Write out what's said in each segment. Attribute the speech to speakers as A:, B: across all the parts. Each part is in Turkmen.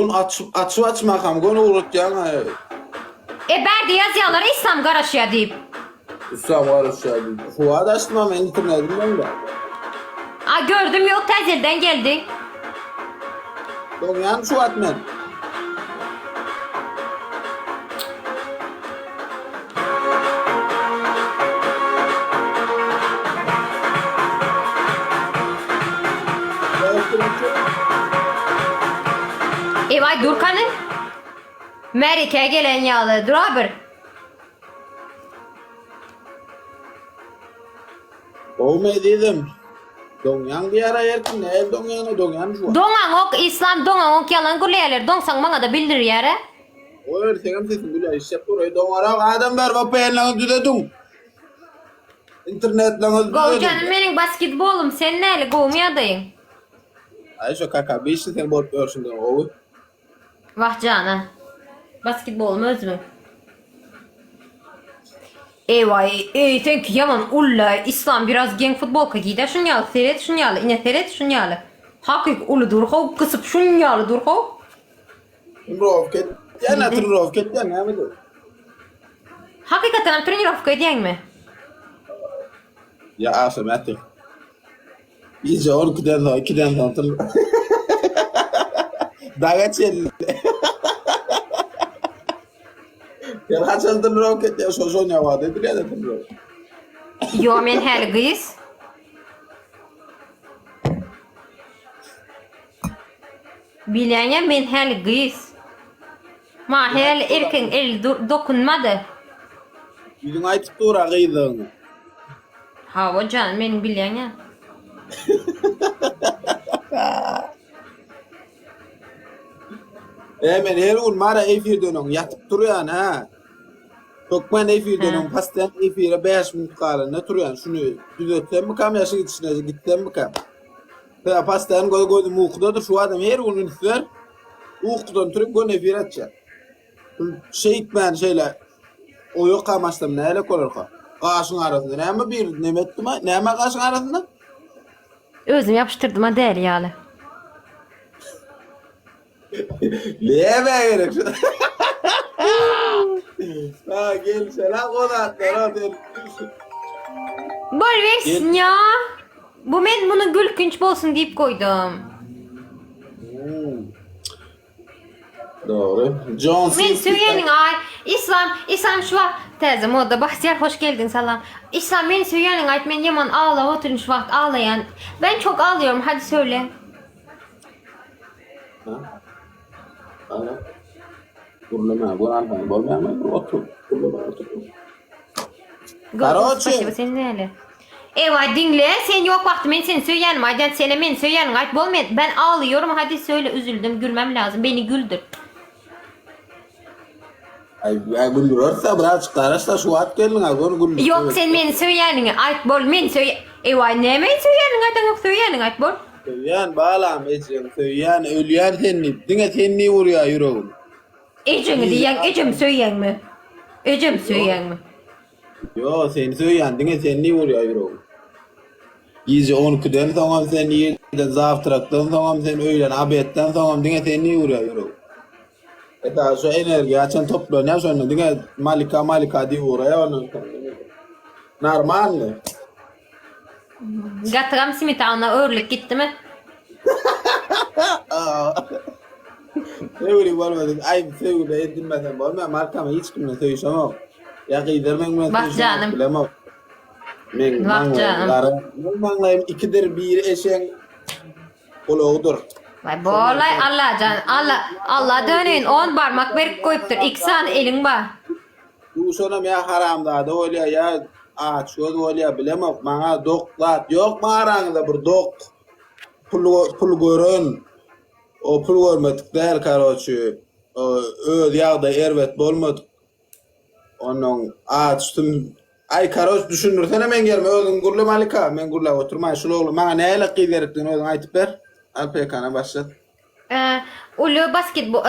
A: Gün açyp açyp açmakam göni ugratýaň aý.
B: E bärde ýazýalar Islam garaşýa diýip.
A: Islam garaşýa diýip. Suwat açdym ama internetim ýok.
B: A gördüm ýok täzelden geldi.
A: Doňýan şu wagt men.
B: Ewaý dur kany. Märekä gelen ýaly dura bir.
A: Gowmy ezizim. Doňýaň diýara erkin näl doňýany doňýan şu.
B: Doňaňok Islam doňaňok ýalan gürleýärler doňsaň maňada bildirýärä.
A: Goý seňem sesiň gülýär işläp dur eý doňarak adamlar VPN-leriňizi düzediň. Internetleňizi
B: Gowy
A: düzediň.
B: janym meniň basketbolum sen näli gowmy ýagdaýyň.
A: Aý şo kaka bişdi sen bolup ýörşüňden gowy.
B: Wah jana. Basketbolum özümiň. Ewaý eý seňki ýaman ulla Islam biraz geň futbolka giýdä şun ýaly seret şun ýaly ine seret şun ýaly hakyky uly dur how gysyp şun ýaly dur how.
A: Trenirovka etýän-ä trenirovka etýän näme diý.
B: Hakykatdan hem trenirovka edýäňmi?
A: Ýa agşam ýatyr. Gije on ikiden soň, ikiden soň tur. Daga çenli. Sen haçan trenirovka etýäň? Şo şo näwada edilýär-de trenirovka.
B: Ýo men häli gyz. Bilýäňä men häli gyz. Maňa häli erkegiň eli dokunmady.
A: Ýüzüň aýtyp dur-a gyzdygyňy.
B: Hawa jan meniň bilýäňä.
A: E men her gün mara efirden öň ýatyp turýan hä. Hökman efirden öň postoýan efire 5 minut galanda turýan. Şuny düzetsemmikam ýa şu gidişine gitsemmikam. Sebäbi postoýan göz gözüm ukudadyr şu adam her gün üns ber. Ukudan turup göni efir açýar. Şeýtmän şeýle oýakam açsam näle bolarka? Gaşyň arasynda näme bir neme etdim-a? Näme gaşyň arasynda?
B: Özüm ýapyşdyrdym-a däli ýaly.
A: Näme gerek şu? Ha gel selam o zatlara sen.
B: Bol bersin ýa. Bu men muny gülkünç bolsun diýip goýdum.
A: Hmm. Dogry. John
B: Men
A: Cena.
B: söýeniň aý. Islam, Islam şu wagt täze moda. Bagtyýar hoş geldiň salam. Islam meni söýeniň aýt men ýaman aglap otyryn şu wagt aglaýan. Ben çok ağlıyorum hadi söyle.
A: Ha? Ana. Gürleme, gör almaň, bolmaýarmy? Otur, gürleme, otur. Karoçe.
B: Spasibo sen näle? Ewa diňle sen ýok wagty men seni söýýänim aýdýan sene meni söýýäniňi aýt bol men ben aglyyorum hadi söyle üzüldüm gülmem lazym beni güldür.
A: Aý, aý güldürerse birazjyk garaş-da şu wagt geldiň-ä gör güldür.
B: Ýok sen meni söýýäniňi aýt bol men söý Ewa näme meni söýýäniňi aýdaňok söýýäniňi aýt bol.
A: Söýýän balam ejeň söýýän ölýän sen diýip diňe sen diýip urýar ýüregim.
B: Ejeňi diýýäň ejem söýýäňmi? Ejem söýýäňmi?
A: Ýo, seni söýýän, diňe sen diýip urýar ýüregim. Gije on ikiden soňam sen, irden zawtrakdan soňam sen, öýlän obedden soňam diňe sen diýip urýar ýüregim. Esasy şo energiýa haçan toplanýar şonda diňe Malika Malika diýip uraýar ondan soň. Normalny.
B: Gatygam smetana öwrülip gitdimi?
A: Söýgüli bolmadyk, aý söýgüli edinmesem bolmaýar, Malkam hiç kim bilen söýüşemok. Ýa gyzlar meň bilen
B: Wah
A: söýüşenok,
B: janym.
A: bilemok. Meň
B: Wah
A: maňlaýym
B: janym.
A: gara, meň maňlaýym ikidir, biri eşegiň gulagydyr.
B: Waý bolaý Allajan, Alla, Alla döneýin, on barmak berip goýupdyr, iki sany eliň bar.
A: Duşanam ýa haramzada bolýar, ýa açgöz bolýar, bilemok. Maňa dok zat ýokmy araňyzda bir dok pul pul gören, o pul görmedik däl karoçi, öz ýagdaýy erbet bolmadyk. Onuň aç süm Aý karoç düşündirsene meň ýerime özüň gürle Malika, men gürläp oturmaýyn. Şul oglan maňa nähili gyz gerekdigini özüň aýtyp ber. Al PK-na başlat.
B: Uly basketbol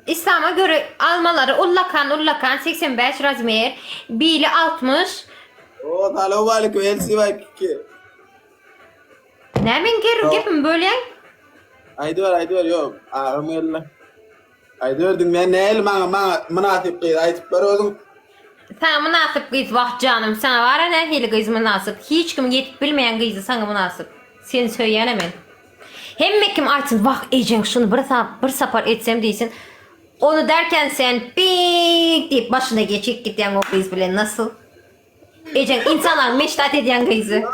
B: Islama göre almalary ullakan ullakan 85 razmer bili 60.
A: O salowmaleýkim LCY kiki.
B: Näme meň gepimi bölýäň?
A: Aýdyber aýdyber ýok agam geldi. Aýdyberdiň men nähili maňa maňa mynasyp gyz aýdyp ber özüň.
B: Saňa mynasyp gyz wah janym saňa bara nähili gyz mynasyp hiç kimiň ýetip bilmeýän gyzy saňa mynasyp seni söýýäne men. Hemme kim aýtsyn wah ejeň şuny bir bir sapar etsem diýsin ony derken sen piik diýip başyna geçip gidýäň o gyz bilen nasyl ejeň insanlaryň meçtat edýän gyzy.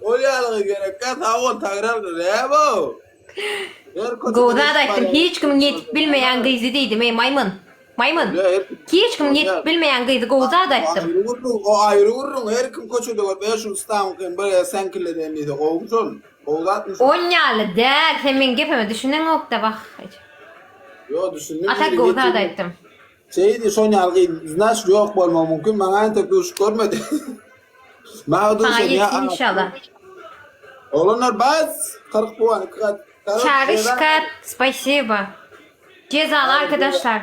A: Ol ýalygy gerekkä sag bol Taňrym näme o.
B: Gowy zat aýtdyň hiç kimiň ýetip bilmeýän gyzy diýdim eý maýmyn. Maýmyn. Hiç kimiň ýetip bilmeýän gyzy gowy zat aýtdym.
A: Aýry gürrüň o aýry gürrüň her kim köçede görüp e şu Yslamyňkyny bir e seňkile diýen diýse gowumy şol gowy zatmy şol.
B: Onýaly däl sen meň gepime düşüneňokda wah.
A: Ýo düşündim
B: A tak gowy zat aýtdym.
A: Şeýdi şonýaly gyz znaç ýok bolmagy mümkin maňa entek duşup görmedi. Maňa
B: Saňa
A: duşan ýa
B: ýetsin inşallah.
A: Oglanlar bas 40 puan 2 gat.
B: Çaryşka spasiba. Cezaly arkadaşlar.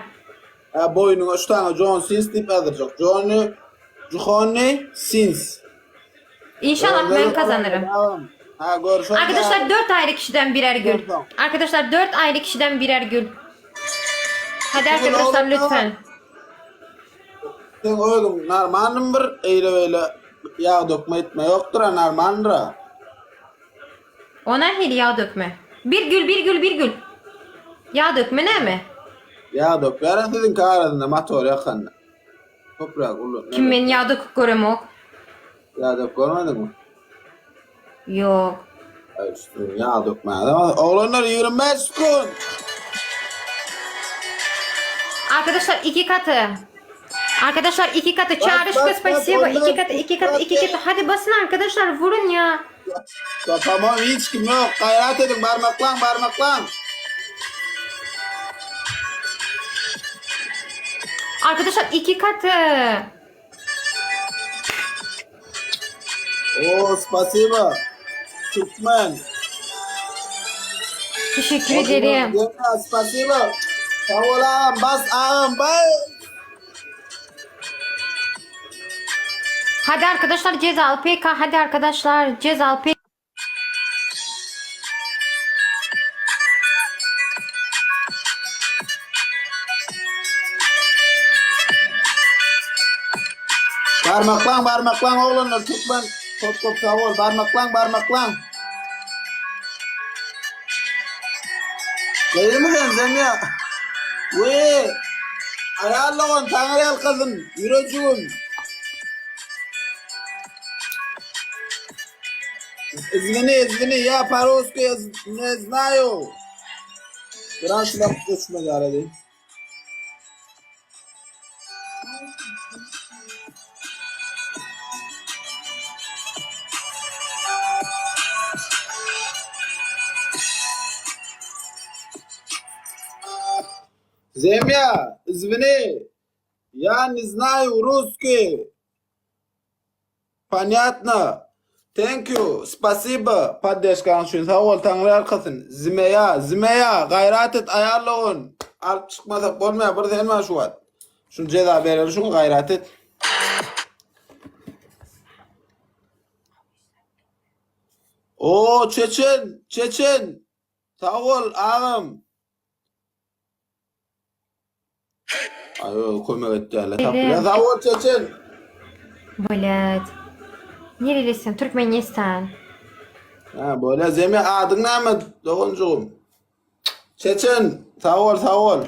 A: Ha boýnuňa şu tane John Sins diýip ýazdyrjak. Johnny Johnny Sins.
B: İnşallah ben kazanırım.
A: Ha görüşürüz.
B: Arkadaşlar 4 ayrı kişiden birer gül. Arkadaşlar 4 ayrı kişiden birer gül. Hadi arkadaşlar lütfen.
A: Sen özüň normalnym bir eýle beýle ýag dökme etme ýokdur a normalnyr a.
B: O nähili ýag dökme? Bir gül bir gül bir gül. Ýag dökme näme?
A: Ýag dökýär a siziňki arasynda motor ýakanda. Köpräk uly.
B: Kim men ýag döküp göremok.
A: Ýag döküp görmediňmi?
B: Ýok.
A: Aý üstüne ýag dökmäge. Oglanlar 25 sekund.
B: Arkadaşlar iki katı. Arkadaşlar iki katı. Çağrışka
A: bas, bas,
B: spasibo.
A: onlar
B: İki katı, iki katı, iki katı. Hadi basın arkadaşlar vurun ya.
A: Ya tamam hiç kim yok. Gayrat edin barmaklan barmaklan.
B: Arkadaşlar iki katı.
A: Oo spasibo. Türkmen.
B: Teşekkür ederim.
A: Ya, spasibo. Sağ ol ağam bas ağam bas.
B: Hadi arkadaşlar cezalı PK. Hadi arkadaşlar cezalı PK.
A: Barmaklan barmaklan oglanlar Türkmen. Top top sağ ol barmaklan barmaklan. Değil mi sen Zemya? We. Ayarlagan Taňry ýalkasyn, ýürejigim. Izwini, izwini, ya po-rusски ne znayu. Biraz şuna göçme garady. Zemya, izwini, ya ne znayu russkiy. Ponýatno. Thank you. Spasibo. Poddeşkaň üçin sag bol Taňry ýalkasyn. Zmeýa, zmeýa, gaýrat et aýarla ony. Alyp çykmasak bolmaýar bir sen bar şu wagt. Şuny jeza bereli şuňa gaýrat et. Oo çeçen, çeçen. Sag bol agam. Aý kömek etýärler. Tapylýar. Sag bol çeçen.
B: Blät. Nerelisin? Türkmenistan.
A: Ha, bolýar. Zemi adyň näme doganjygym? Çeçen, sag bol, sag bol.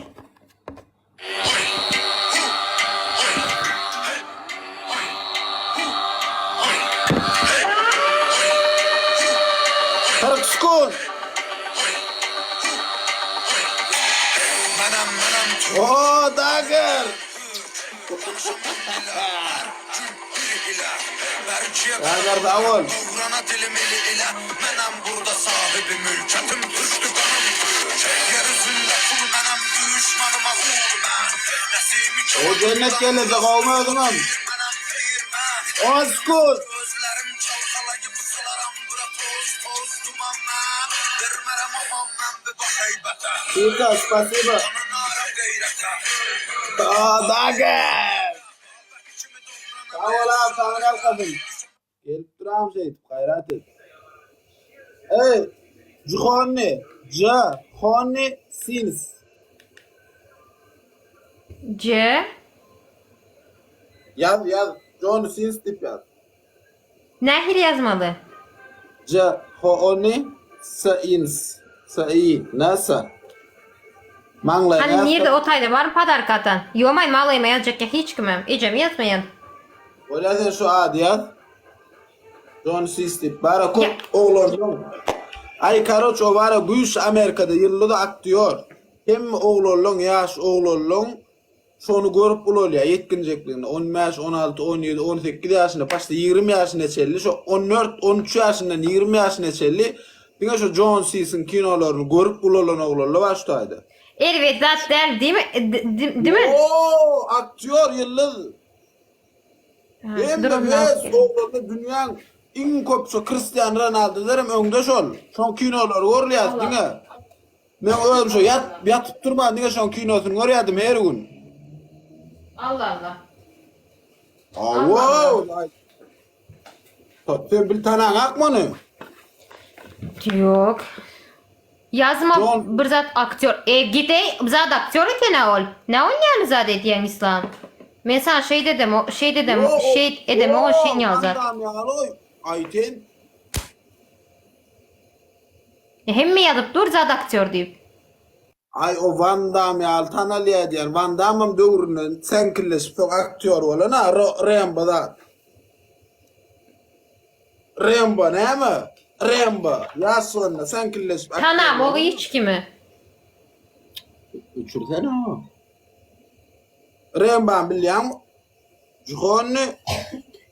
A: 40 sekund. Oo, Dagger. Dagger sag bol. O cennet gelecek olma özüňem. On sekund. Şika, spasibo. Aa, Dagger. Sag bol agam, saňa ýalkasyn. Gelip duram şeýdip, gaýrat et. Eý, Juhonni, J, Honni, Sins.
B: C.
A: Ýaz ýaz John Sins diýip ýaz.
B: Nähili ýazmaly?
A: J H O N S I N S S I N S Maňlaýyňa
B: Hany nirde
A: ýazsaň.
B: o taýda barmy podarka atan? Ýomaý maňlaýyma ýazjak ýa hiç kimem. Ejem ýazmaýan.
A: Bolýa sen şu ady ýaz. John Sis diýip. Bara
B: Ýa.
A: köp oglanlaň. Aý karoç o bara güýçli Amerikada ýyldyz aktýor. Hemme oglanlaň ýaş oglanlaň Şony görüp ulalýar ýetginjekliginde, on bäş, on alty, on ýedi, on sekiz ýaşynda, paçti 20 ýaşyna çenli, şo on dört, on üç ýaşyndan 20 ýaşyna çenli diňe şo Jon Sisiň kinolaryny görüp ulalan oglanlar bar şu taýda.
B: Erbet zat däl diýme, dimi?
A: Ýoo, aktýor ýyldyz.
B: Ha,
A: Hem-de
B: durum
A: wes
B: nätdi?
A: oglanlar dünýäň iň köp şo Kristian Ronaldodan hem öňde şol. Şoň kinolary görülýär diňe. Men özüm şo ýat ýatyp durman diňe şoň kinosyny görýärdim her gün.
B: Allah Allah. Allah Allah.
A: Awo. Sen bil tanaňak muny.
B: Ýok. Ýazma
A: Jon
B: bir zat aktýor. E git ey bir zat aktýor eken-ä ol. Ne oýnaýany zat edýäň Islam? Men saňa şeý dedem, şeý dedem,
A: Ýok,
B: şeý edemok ol
A: ýok,
B: şeýin ýaly zat.
A: Van Damme ýaly Aýten.
B: Hemme ýazyp dur zat aktýor diýip.
A: Aý o Van Damme ýaly tanalýa diýen Van Dammam döwründen seňkilleşip soň aktýor bolan a Rembo zat. Rembo näme? Rembo ýaş bolanda seňkilleşip aktýor
B: Tanamok
A: bolan.
B: hiç kimi.
A: Öçürsene. Rembany bilýäňmi? Jhonny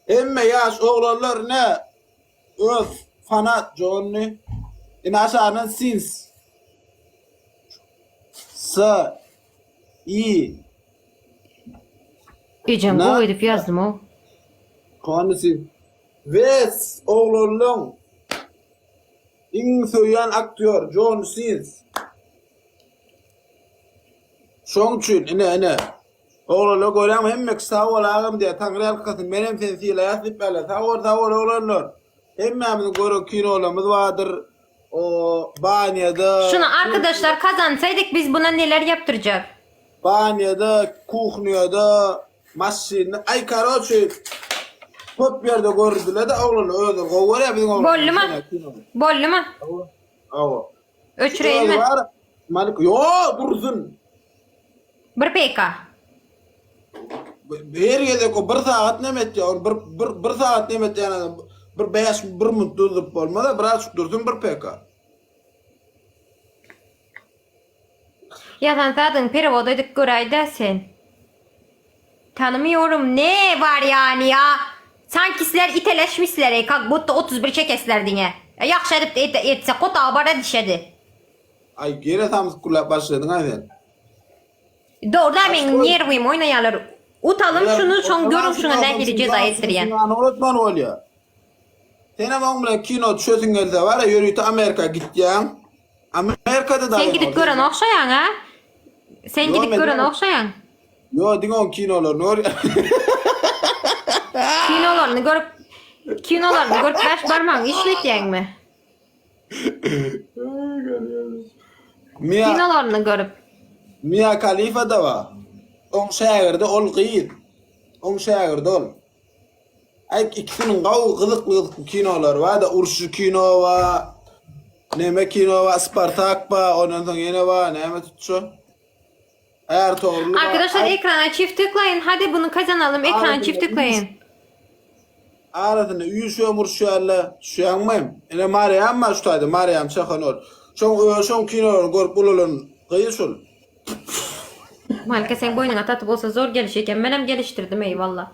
A: hemme ýaş oglanlar ne Öz fanat Jonny. Ine aşagyndan Sins. S. I.
B: Ejem
A: N.
B: gowy edip ýazdym-ow.
A: Kony Sins. Wes oglanlaň iň söýýän aktýor Jon Sins. Şoň üçin ine ine. Oglanlar görýäňmi hemmeki sag bol agam diýýär taňry ýalkasyn menem seni sylaýas diýip bärler sag bol sag bol oglanlar hemmämiziň gören kinolarymyz bardyr o banýada
B: Şuny arkadaşlar kazansaydyk biz buna neler yapdyrjak.
A: Banýada kuhnýada maşynda aý karoçi köp ýerde gördüler-de oglanlar özleri gowy görýär biziň oglanlar
B: Boldumy? Boldumy?
A: Hawa.
B: Öçüreýinmi?
A: Malik ýo dursun.
B: Bir PK.
A: Her gezek o bir sagat neme etýär, ony bir bir bir sagat neme etýän adam bir bäş bir minut durduryp bolmaz-a, birazjyk dursun bir PK.
B: Ýazan zadyňy perewod edip göräýdä sen. Tanymıyorum ne bar yani ya? Sanki sizler iteleşmişler ey kak budda 31 çekesler diňe. E, Ýagşy edip et, etse kota bara dişedi.
A: Aý gene samsyk gürläp başladyň-a sen.
B: Dogry da meň nerwim oýnaýarlar. Utalym şuny şoň görüň şuňa nähili jeza etdirýän.
A: Unutman bolýa. Senem oň bilen kino düşesiň gelse bar-a ýörite Amerika gitýäň. Amerikada da
B: Sen gidip gören ogşaýaň a? Sen gidip gören ogşaýaň.
A: Ýo diňe oň kinolaryny görýän.
B: Kinolaryny görüp kinolaryny görüp bäş barmagyňy işletýäňmi?
A: Mia
B: Kinolaryny görüp.
A: Mia Khalifa da bar. Oň şägirdi ol gyz. Oň şägirdi ol. Aý ikisiniň gawy gyzykly gyzykly kinolary bar-da, uruşly kino bar, neme kino bar, Spartak bar, ondan soň ýene bar, näme tutşa? Ärtogrul bar.
B: Arkadaşlar ekrana çift tıklayın. Hadi bunu kazanalım. Ekrana çift tıklayın.
A: Arasynda üýşüem uruşýarlar. Düşýäňmi? Ine Mariam bar şu taýda, Mariam çakan ol. Şoň şoň kinolaryny görüp ulalan gyz şul.
B: Malika seň boýnuňa taty bolsa zor gelişi eken. Menem gelişdirdim eýwalla.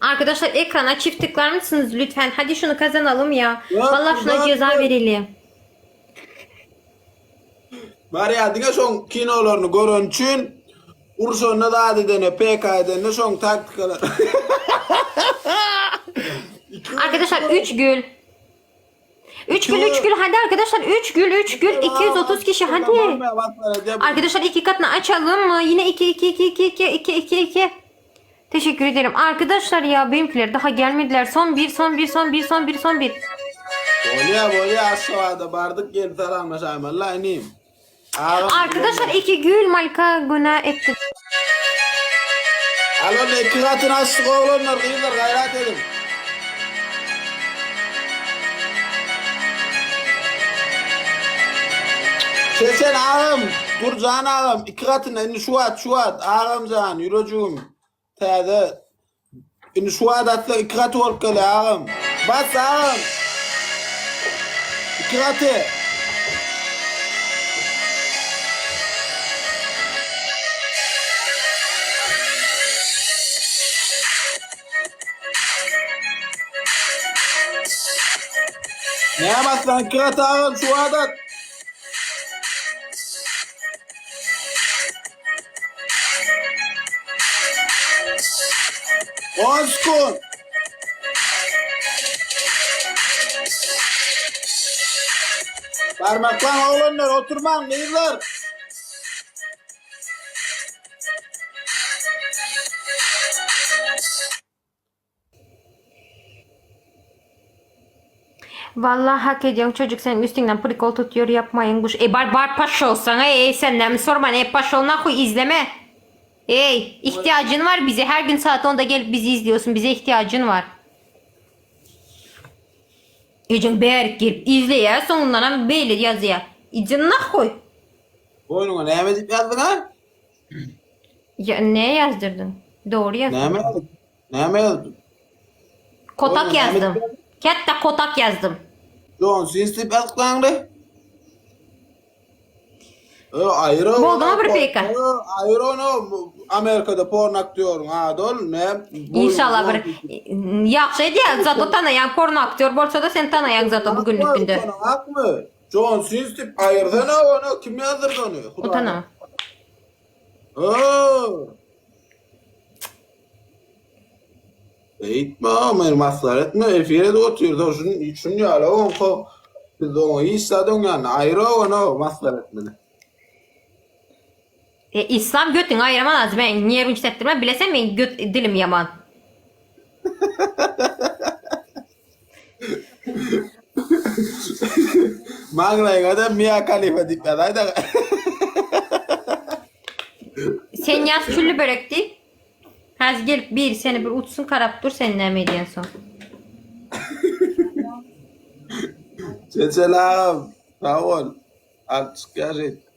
B: Arkadaşlar ekrana çift tıklar mısınız lütfen? Hadi şunu kazanalım ya. Vallahi şuna ceza verelim.
A: Barýa diňe şoň kinolaryny gören üçin urşanda zat edene PK edende şoň taktikalar.
B: Arkadaşlar 3 gül. 3 gül 3 gül hadi arkadaşlar 3 gül 3 gül 230 kişi hadi. Arkadaşlar iki katını açalım mı? Yine 2 2 2 2 2 2 2 2. Teşekkür ederim. Arkadaşlar ya benimkiler daha gelmediler. Son bir son bir son bir son bir son bir.
A: Bolýa bolýa Aşgabada bardyk gelip salamlaşaýmaly inim. Agam.
B: Arkadaşlar iki gül malka günah etti.
A: Al onda iki gatyny açdyk oglanlar gyzlar gaýrat ediň. Çeçen agam, Gurjan agam iki gatyny indi şu wagt şu wagt agamjan ýürejigim täze Indi şu wagt atsa iki gaty bolup gelýär agam. Bas agam. Iki gaty. Näme atsaň iki gaty agam şu wagt at. Oskun. Parmaklan oglanlar oturmaň gyzlar.
B: Vallahi hak ediyorsun çocuk senin üstünden prikol tutuyor yapmayın bu şey. E bar bar paşol sana ey senden mi sorma ne paşol nahuy izleme. Ey ihtiyacın var bize her gün saat 10'da gelip bizi izliyorsun bize ihtiyacın var. Ejin berk girip izle ya sonundan hem böyle yazıya. İcin nahuy.
A: Boýnuňa näme diýip ýazdyň ha?
B: Ya, ne yazdırdın? Doğru yazdın.
A: Näme ýazdyn? Näme ýazdyn?
B: Kotak
A: Oğlum,
B: yazdım.
A: Mehmet-
B: Ketta kotak yazdım.
A: John Sins diýip ýazdyklaňdy. E, aýry
B: Boldy mı bir PK?
A: Aýry onu Amerikada porn aktýoryň ady ol ne?
B: İnşallah bir ýagşy edýär. Zato tanaýan porno aktýor bolsa da sen tanaýaň zato bugünlük günde.
A: Hakmy? John Sins diýip aýyrsana ony kim ýazdyrdy ony?
B: Utanam.
A: Oo. Eýtme, men masgara etme, efir edip otyrda, şun şun ýaly oňka biz oňa hiç zat oň ýanyna aýra ony masgara etmeli.
B: E, İslam götüňi aýyraman az men nerwini çitetdirme bilesen men göt dilim ýaman.
A: Maňlaýyňa-da Mia Khalifa diýip ýazaýda.
B: Sen ýaz çülli börek diýip. Häzir gelip biri seni bir uçsun karap dur sen näme edýän soň.
A: Çeçel agam, sag bol. Alyp çykýar şeýdip.